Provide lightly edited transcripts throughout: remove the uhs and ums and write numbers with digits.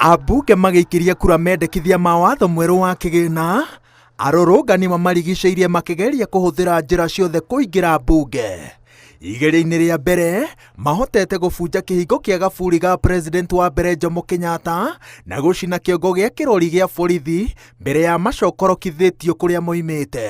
Ambunge magĩikĩria kura mendekithia ma watho mwerũ wa kĩgĩna, arũrũngani mamarigicĩirie makĩgeria kũhũthĩra njĩra ciothe kũingĩra mbunge. Igeria-inĩ rĩa mbere, mahotete gũbunja kĩhingo kĩa gaburi ga president wa mbere Jomo Kenyatta na gũcina kĩongo gĩa kĩrori gĩa borithi mbere ya macokorokithĩtio kũrĩa moimĩte.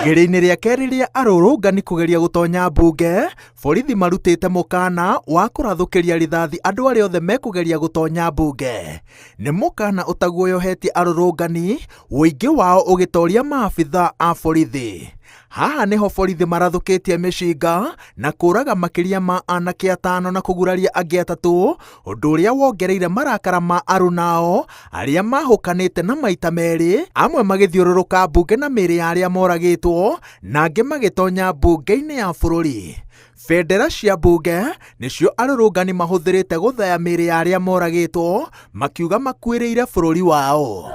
Igeria-inĩ rĩa kerĩ rĩa arũrũngani kũgeria gũtonya mbunge, Borithi marutĩte mũkana wa kũrathũkĩria rithathi andũ arĩa othe mekũgeria gũtonya mbunge. Nĩ mũkana ũtaguoyohetie arũrũngani, ũingĩ wao ũgĩtoria maabitha a borithi. Haha nĩho borithi marathũkĩtie mĩcinga na kũraga makĩria ma anake atano na kũguraria angĩ atatũ, ũndũ ũrĩa wongereire marakara ma arunao arĩa mahũkanĩte na maita merĩ, amwe magĩthiũrũrũka mbunge na mĩĩrĩ ya arĩa moragĩtwo na angĩ magĩtonya mbunge-inĩ ya bũrũri. Bendera cia mbunge nĩcio arũrũngani mahũthĩrĩte gũthaya mĩĩrĩ ya arĩa moragĩtwo makiuga makuĩrĩire bũrũri wao.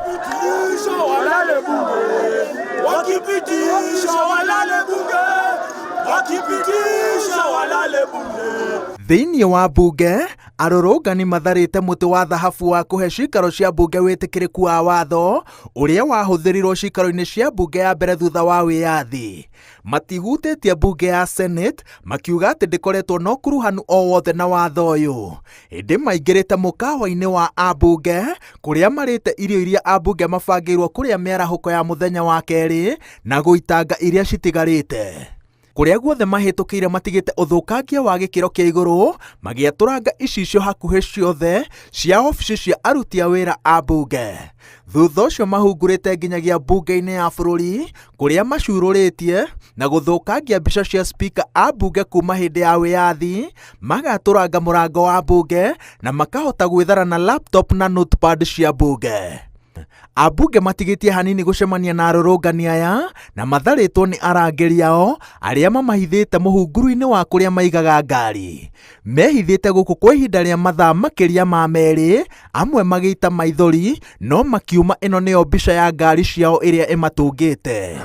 Thĩinĩ wa mbunge, arũrũngani matharĩte mũtĩ wa thahabu wa kũhe cikaro cia mbunge wĩtĩkĩrĩku wa watho ũrĩa wahũthĩrirwo cikaro-inĩ cia mbunge ya mbere thutha wa wĩyathi. Matihutĩtie mbunge ya Senate makiuga atĩ ndĩkoretwo na ũkuruhanu o wothe na watho ũyũ. Ĩndĩ maingĩrĩte mũkawa-inĩ wa ambunge kũrĩa marĩte irio iria ambunge mabangĩirwo kũrĩa mĩarahũko ya mũthenya wa kerĩ na gũitanga iria citigarĩte. Kũrĩa guothe mahĩtũkĩire matigĩte ũthũkangia wa gĩkĩro kĩa igũrũ, magĩatũranga icicio hakuhĩ ciothe cia obici cia aruti a wĩra a mbunge. Thutha ũcio mahungurĩte nginyagia mbunge-inĩ ya bũrũri kũrĩa macurũrĩtie na gũthũkangia mbica cia spika a mbunge kuma hĩndĩ ya wĩyathi, magatũranga mũrango wa mbunge na makahota gwĩthara na laptop na notepad cia mbunge. Ambunge matigĩtie hanini gũcemania na arũrũngani aya na matharĩtwo nĩ arangĩri ao arĩa mamahithĩte mũhunguru-inĩ wa kũrĩa maigaga ngari. Mehithĩte gũkũ kwa ihinda rĩa mathaa makĩria ma merĩ, amwe magĩita maithori no makiuma ĩno nĩyo mbica ya ngari ciao ĩrĩa ĩmatũngĩte.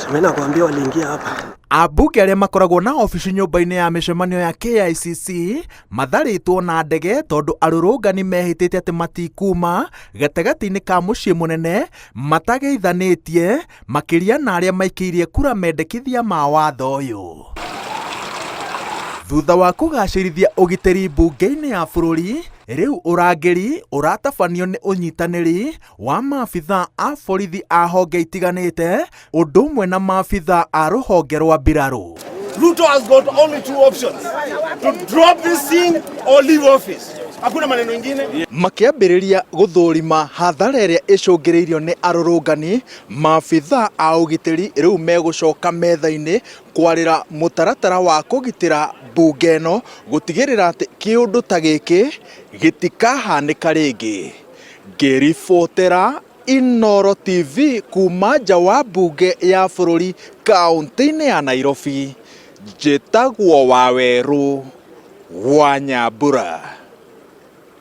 Mimi nakwambia waliingia hapa. Ambunge arĩa makoragwo na obici nyũmba-inĩ ya mĩcemanio ya KICC matharĩtwo na ndege tondũ arũrũngani mehĩtĩte atĩ matikuma gatagatĩ-inĩ ka mũciĩ mũnene matageithanĩtie makĩria na arĩa maikĩirie kura mendekithia ma watho ũyũ. Thutha wa kũgacĩrithia ũgitĩri mbunge-inĩ ya bũrũri, rĩu ũrangĩri ũratabanio nĩ ũnyitanĩri wa maabithaa a borithi a honge itiganĩte ũndũ ũmwe na maabithaa a rũhonge rwa mbirarũ. Ruto has got only two options. To drop this thing or leave office. Hakuna maneno ingine. Makĩambĩrĩria gũthũrima hathara ĩrĩa ĩcũngĩrĩirio nĩ arũrũngani, maabithaa a ũgitĩri rĩu megũcoka metha-inĩ kwarĩra mũtaratara wa kũgitĩra mbunge ĩno gũtigĩrĩra atĩ kĩũndũ ta gĩkĩ gĩtikahanĩka rĩngĩ. Ngĩribotera Inooro TV kuma nja wa mbunge ya bũrũri kaũntĩ-inĩ ya Nairobi, njĩtagwo Wawerũ wa Nyambura.